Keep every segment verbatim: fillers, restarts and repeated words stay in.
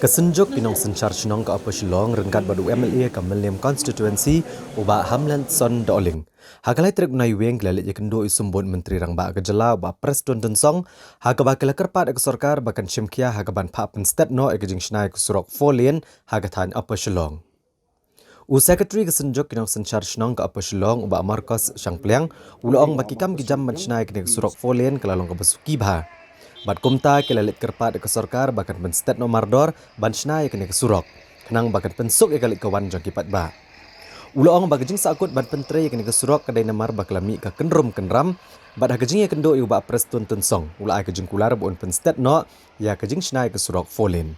Ka Synjuk ki Nongsynshar Shnong ka Upper Shillong ryngkat bad u M L A ka Mylliem Constituency, u Bah Hamletson Dohling, ha ka lai tarik u Naiwieng ki la leit ïakynduh ïa u Symbud Myntri Rangbah ka jylla, u Bah Prestone Tynsong, ha kaba ki la kyrpad ïa ka sorkar ba kan shim khia ha kaban phah pynstet noh ïa ka jingshna ïa ka surok four lane ha ka thaiñ Upper Shillong. U Secretary ka Synjuk ki Nongsynshar Shnong ka Upper Shillong, u Bah Marcos Shangpliang, u la ong ba ki kam ki jam ban shna ïa kane ka surok four lane ka la long kaba suki bha. Bad kumta ki la leit kyrpad ïa ka sorkar ba kan pynstet noh mardor ban shna ïa kane ka surok, khnang ba kan pynsuk ïa ka leit ka wan jong ki paidbah. U la ong ba ka jingsahkut ban pyntrei ïa kane ka surok ka dei namar ba ka la mih ka kynrum kynram, bad ha ka jingïakynduh ïa u Bah Prestone Tynsong, u la ai ka jingkular ba un pynstet noh ïa ka jingshna ïa ka surok four lane.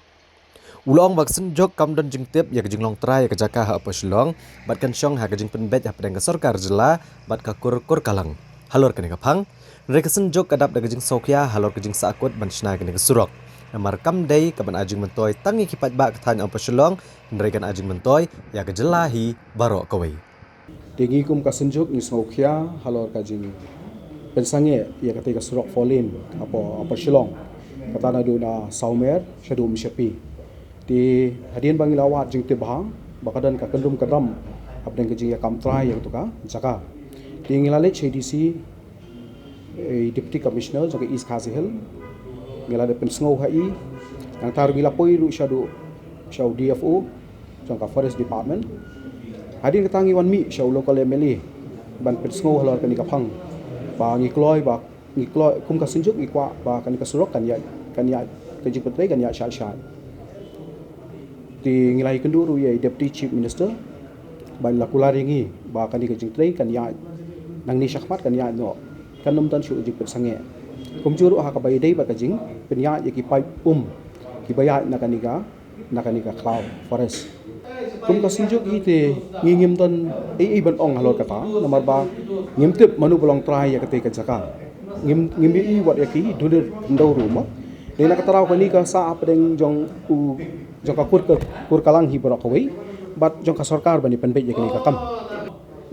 U la ong ba ka Synjuk kam don jingtip ïa ka jinglong trai ïa ka jaka ha Upper Shillong, bad kan shong ha ka jingpynbeit hapdeng ka sorkar jylla bad ka kur Kurkalang halor kane ka phang. Hynrei ka Synjuk ka dap da ka jingsngewkhia halor ka jingsahkut ban shna ïa kane ka surok, namar kam dei kaban ai jingmyntoi tang ïa ki paidbah ka thaiñ Upper Shillong, hynrei kan ai jingmyntoi ïa ka jylla hi baroh kawei. Te ngi kum ka Synjuk ngi sngewkhia halor ka jingpynsangeh ïa katei ka surok four lane hapoh Upper Shillong, kata naduh na Sawmer shaduh Umshapi. Te hadien ba ngi la wad jingtip bha ba ka don ka kynrum kynram hapdeng ka jingïakam trai ïa katu ka jaka, te ngi la leit sha i D C, i Deputy Commissioner jong ka East Khasi Hills, ngi la dep pynsngew ha i. Nangta ruh ngi la poi ruh shaduh sha u D F O jong ka Forest Department. Hadien kata ngi wan mih sha u local M L A ban pynsngew halor kane ka phang, ba ngi kloi ba ngi kloi kum ka Synjuk ngi kwah ba kane ka surok kan ïaid, kan ïaid, ka jingpyntrei kan ïaid shai shai. Te ngi la ïakynduh ruh ïa i Deputy Chief Minister ban la kular ïa ngi ba kane ka jingtrei kan ïaid, nangne shakhmat kan ïaid noh, kan ym don shuh jingpynsangeh. Kumjuh ruh ha kaba ïadei bad ka jingpynïaid ïa ki paip um kiba ïaid na kane ka, na kane ka khlaw forest. Kum ka Synjuk hi te ngi ngim don ei ei ban ong halor kata, namar ba ngim tip mano ba long trai ïa katei ka jaka. Ngim, ngim ïohi wat ïa ki dulir khyndew ruh mo. Dei na ka trai kane ka sah hapdeng jong u, jong ka kur, ka Kurkalang hi baroh kawei, bad jong ka sorkar ban ïa pynbeit ïa kane ka kam.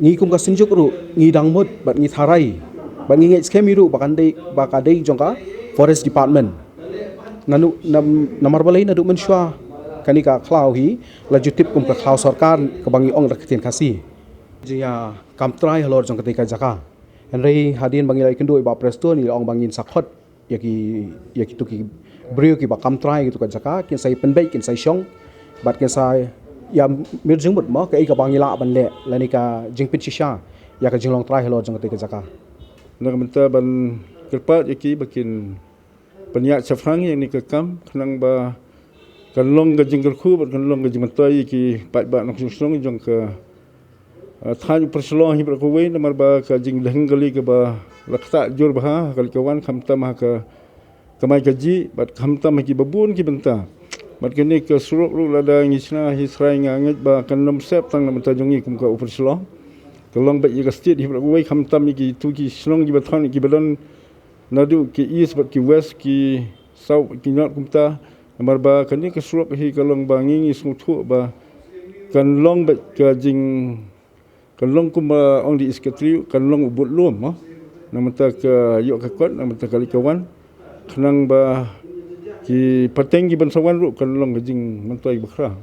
Ngi kum ka Synjuk ruh ngi dang mut bad ngi tharai bad ngi ngeit skhem hi ruh ba kan dei, ba ka dei jong ka Forest Department. Naduh, nam-, namar balei naduh mynshuwa kane ka khlaw hi la ju tip kum ka khlaw sorkar kaba ngi ong da ka ktien Khasi. Jingïakam trai halor jong katei ka jaka. Hynrei hadien ba ngi la ïakynduh i Bah Prestone, ngi la ong ba ngin sa khot ïa ki, ïa kitu ki briew kiba kam trai ïa kitu ka jaka, kin sa ïa pynbeit, kin sa ïa shong, bad kin sa ïa mih jingmut mo kaei kaba ngi lah ban leh lane ka jingpynshisha ïa ka jinglong trai halor jong katei ka jaka. Na ka bynta ban kyrpad ïa ki ba kin pynïaid shaphrang ïa kane ka kam, khnang ba kan long ka jingkyrkhu bad kan long ka jingmyntoi ïa ki paidbah nongshong shnong jong ka, ah, thaiñ Upper Shillong hi baroh kawei, namar ba ka jingdheng kali kaba la ktah jur bha ha ka leit ka wan, khamtam ha ka kamai kajih bad khamtam ha kiba bun ki bynta. Bad kane ka surok ruh lada ngi shna hi srai, nga ngeit ba kan ym sep tang na bynta jong ngi kum ka Upper Shillong, ka long beit ïa ka state hi baroh kawei, khamtam ïa kitu ki shnong kiba thon, kiba don naduh ki east bad ki west, ki south, ki north kumta. Namar ba kane ka surok hi ka long ba ngi, ngi sngewthuh ba kan long beit ka jing, kan long kumba ong da i secretary, kan long u bud lum mo, na bynta ka ïoh ka kot, na bynta ka leit ka wan, khnang ba ki pateng kiban sa wan ruh kan long ka jingmyntoi bakhraw.